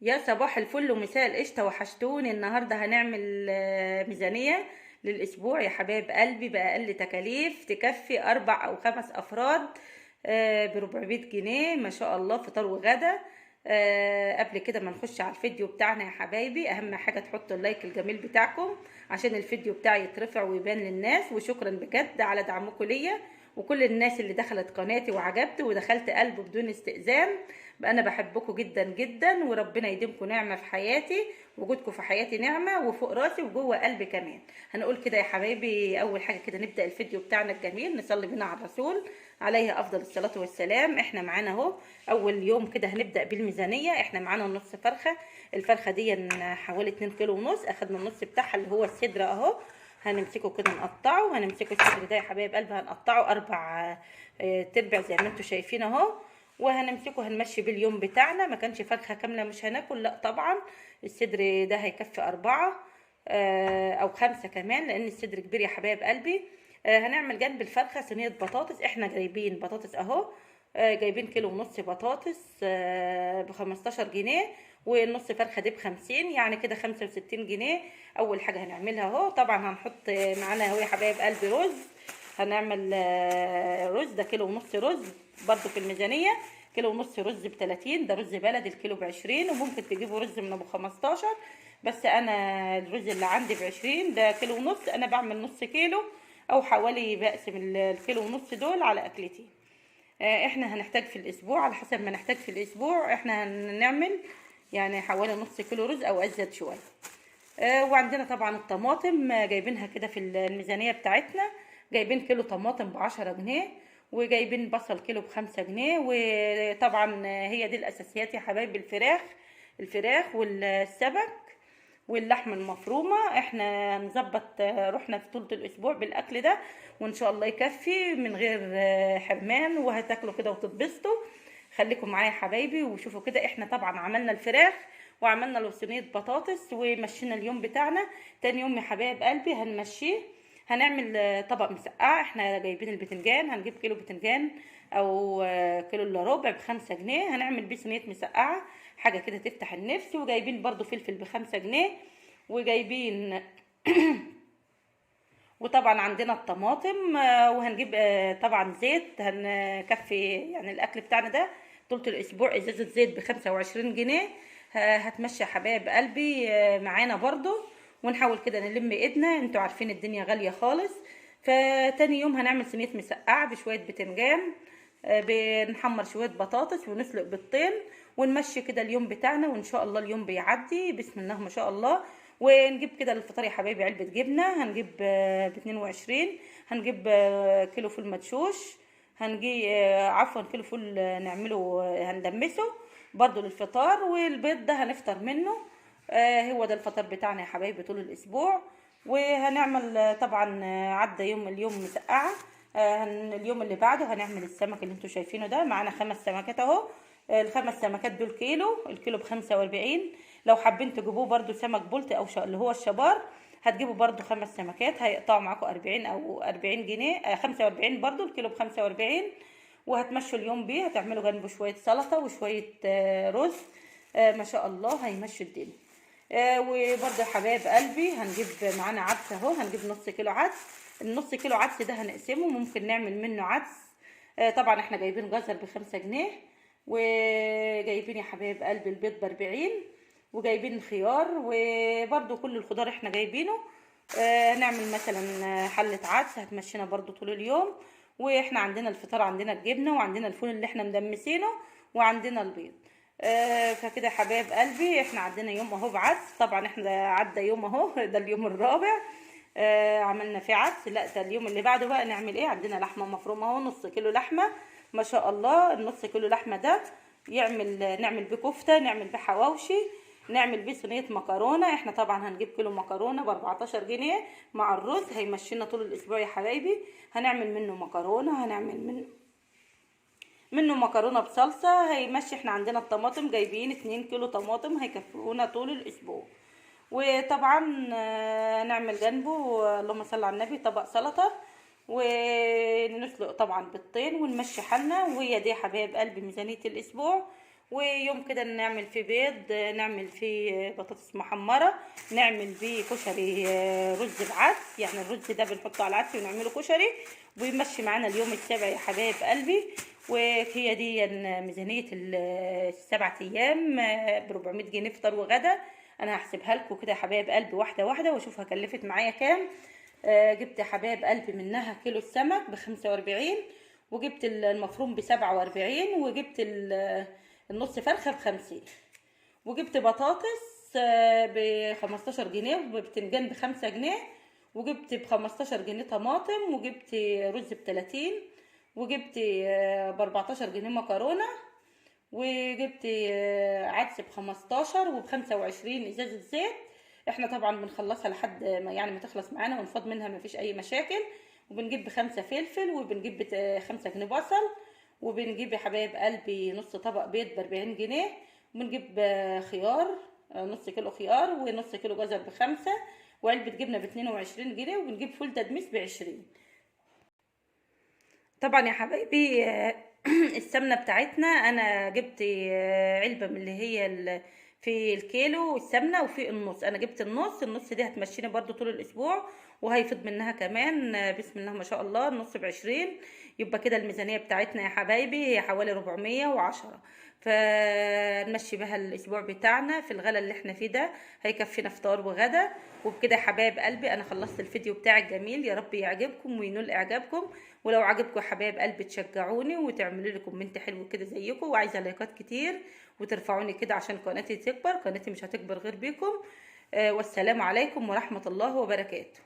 يا صباح الفل ومساء القشطة، وحشتوني. النهاردة هنعمل ميزانية للأسبوع يا حبايب قلبي، بأقل تكاليف تكفي 4 أو 5 أفراد، ب400 جنيه ما شاء الله، فطار وغدا. قبل كده ما نخش على الفيديو بتاعنا يا حبايبي، أهم حاجة تحطوا ال like الجميل بتاعكم عشان الفيديو بتاعي يترفع ويبان للناس، وشكرا بجد على دعمكم ليا وكل الناس اللي دخلت قناتي وعجبت ودخلت قلبه بدون استئذان. انا بحبكم جدا جدا، وربنا يديمكم نعمه في حياتي، وجودكم في حياتي نعمه وفوق راسي وجوه قلبي كمان. هنقول كده يا حبايبي، اول حاجة كده نبدا الفيديو بتاعنا الجميل، نصلي بينا على الرسول عليه افضل الصلاة والسلام. احنا معانا اهو اول يوم كده هنبدا بالميزانيه. احنا معانا نص فرخة، الفرخه دي حوالي 2.5 كيلو، اخدنا النص بتاعها اللي هو الصدر اهو، هنمسكه كده نقطعه. هنمسكه الصدر ده يا حبايب قلبي هنقطعه 4 تربع زي ما انتم شايفين اهو، وهنمسكه هنمشي بيه اليوم بتاعنا. ما كانش فرخة كاملة مش هناكل، لا طبعا الصدر ده هيكفي 4 او 5 كمان، لان الصدر كبير يا حبايب قلبي. هنعمل جنب الفرخه صينية بطاطس. احنا جايبين بطاطس اهو، جايبين 1.5 كيلو بطاطس ب15 جنيه، والنص فرخة دي ب50، يعني كده 65 جنيه. اول حاجة هنعملها اهو، طبعا هنحط معانا اهو يا حبايب قلبي رز. هنعمل رز ده 1.5 كيلو رز برضو في الميزانية، 1.5 كيلو رز ب30، ده رز بلدي الكيلو ب20، وممكن تجيبوا رز من ابو 15، بس انا الرز اللي عندي ب20، ده 1.5 كيلو، انا بعمل نص كيلو او حوالي، بقسم 1.5 كيلو دول على اكلتين. احنا هنحتاج في الاسبوع على حسب ما نحتاج في الاسبوع، احنا هنعمل يعني حوالي نص كيلو رز او ازيد شوية. وعندنا طبعا الطماطم جايبينها كده في الميزانية بتاعتنا، جايبين كيلو طماطم ب10 جنيه، وجايبين بصل كيلو ب5 جنيه. وطبعا هي دي الاساسيات يا حبايبي، الفراخ والسمك واللحمة المفرومه. احنا نظبط روحنا في طولة الاسبوع بالاكل ده، وان شاء الله يكفي من غير حرمان، وهتاكلوا كده وتتبسطوا. خليكم معايا يا حبايبي وشوفوا كده. احنا طبعا عملنا الفراخ وعملنا له صينية بطاطس ومشينا اليوم بتاعنا. تاني يوم يا حبايب قلبي هنمشيه، هنعمل طبق مسقعه. احنا جايبين البتنجان، هنجيب كيلو بتنجان او كيلو الا ربع ب5 جنيه، هنعمل بيه صينية مسقعه، حاجة كده تفتح النفس. وجايبين برضو فلفل ب5 جنيه، وجايبين وطبعا عندنا الطماطم، وهنجيب طبعا زيت هنكفي يعني الاكل بتاعنا ده طولة الاسبوع. ازازة زيت ب25 جنيه هتمشي يا حبايب قلبي معانا برضو، ونحاول كده نلم ايدنا، انتوا عارفين الدنيا غالية خالص. فتاني يوم هنعمل صينية مسقعه بشوية بتنجان، بنحمر شوية بطاطس ونسلق بيضتين، ونمشي كده اليوم بتاعنا، وان شاء الله اليوم بيعدي بسم الله ما شاء الله. ونجيب كده للفطار يا حبايبي علبة جبنه، هنجيب ب22، هنجيب كيلو فول مدشوش، هنجي عفوا كيلو فول نعمله هندمسه برضو للفطار، والبيض ده هنفطر منه. هو ده الفطار بتاعنا يا حبايبي طول الاسبوع. وهنعمل طبعا عدى يوم اليوم مسقعه، اليوم اللي بعده هنعمل السمك اللي انتوا شايفينه ده. معانا 5 سمكات اهو، ال5 سمكات دول كيلو، الكيلو ب45. لو حابين تجيبوه برضو سمك بولتي او اللي هو الشبار، هتجيبوا برضو 5 سمكات، هيقطعوا معاكم 40 او 40 جنيه، 45 برضو الكيلو ب45. وهتمشوا اليوم بيه، هتعملوا جنبه شوية سلطة وشوية رز، ما شاء الله هيمشوا الدنيا. وبرضه يا حبايب قلبي هنجيب معانا عدس اهو، هنجيب نص كيلو عدس. النص كيلو عدس ده هنقسمه، ممكن نعمل منه عدس. طبعا احنا جايبين جزر ب5 جنيه، وجايبين يا حبايب قلبي البيض ب40، وجايبين خيار، وبرضه كل الخضار احنا جايبينه. نعمل مثلا حلة عدس هتمشينا برضه طول اليوم. واحنا عندنا الفطار، عندنا الجبنة، وعندنا الفول اللي احنا مدمسينه، وعندنا البيض. فكده يا حبايب قلبي احنا عندنا يوم اهو بعدس. طبعا احنا عدى يوم اهو، ده اليوم الرابع عملنا فيه عدس. لا ده اليوم اللي بعده بقى نعمل ايه؟ عندنا لحمه مفرومه اهو، نص كيلو لحمه ما شاء الله. النص كيلو لحمه ده نعمل بيه كفته، نعمل بيه حواوشي، نعمل بيه صينية مكرونه. احنا طبعا هنجيب كيلو مكرونه ب14 جنيه مع الرز، هيمشينا طول الاسبوع يا حبايبي. هنعمل منه مكرونه، هنعمل منه مكرونه بصلصه، هيمشي. احنا عندنا الطماطم جايبين 2 كيلو طماطم هيكفونا طول الاسبوع. وطبعا نعمل جنبه اللهم صل على النبي طبق سلطة، ونسلق طبعا بيضتين، ونمشي حالنا. وهي دي يا حبايب قلبي ميزانية الاسبوع. ويوم كده نعمل فيه بيض، نعمل فيه بطاطس محمرة، نعمل فيه كشري رز بعدس، يعني الرز ده بنحطه على العدس ونعمله كشري، وبيمشي معانا اليوم السابع يا حبايب قلبي. وهي دي ميزانية ال7 ايام ب 400 جنيه فطار وغدا. انا هحسبها لكم كده يا حبايب قلبي واحدة واحدة واشوفها كلفت معايا كام. جبت يا حبايب قلبي منها كيلو السمك ب45، وجبت المفروم ب47، وجبت النص فرخة ب50، وجبت بطاطس ب15 جنيه، وبتنجان ب5 جنيه، وجبت ب15 جنيه طماطم، وجبت رز ب30، وجبت ب14 جنيه مكرونه، وجبت عدس ب15 وب25 ازازة زيت. احنا طبعا بنخلصها لحد ما يعني ما تخلص معانا ونفض منها، مفيش اي مشاكل. وبنجيب ب5 فلفل، وبنجيب 5 جنيه بصل، وبنجيب يا حبايب قلبي نص طبق بيض ب40 جنيه، وبنجيب خيار نص كيلو خيار ونص كيلو جزر ب5، وعلبة جبنة ب22 جنيه، وبنجيب فول تدميس ب20. طبعا يا حبايبي السمنة بتاعتنا انا جبت علبة من اللي هي في الكيلو السمنة وفي النص، انا جبت النص، النص دي هتمشيني برضو طول الاسبوع وهيفيض منها كمان بسم الله ما شاء الله. النص ب20، يبقى كده الميزانية بتاعتنا يا حبايبي هي حوالي 410، فنمشي بها الاسبوع بتاعنا في الغلا اللي احنا فيه ده، هيكفينا فطار وغدا. وبكده يا حبايب قلبي انا خلصت الفيديو بتاعي الجميل، يا رب يعجبكم وينول اعجابكم. ولو عجبكم يا حبايب قلبي تشجعوني وتعملوا لي comment حلو كده زيكم، وعايزه لايكات كتير وترفعوني كده عشان قناتي تكبر، قناتي مش هتكبر غير بيكم. والسلام عليكم ورحمة الله وبركاته.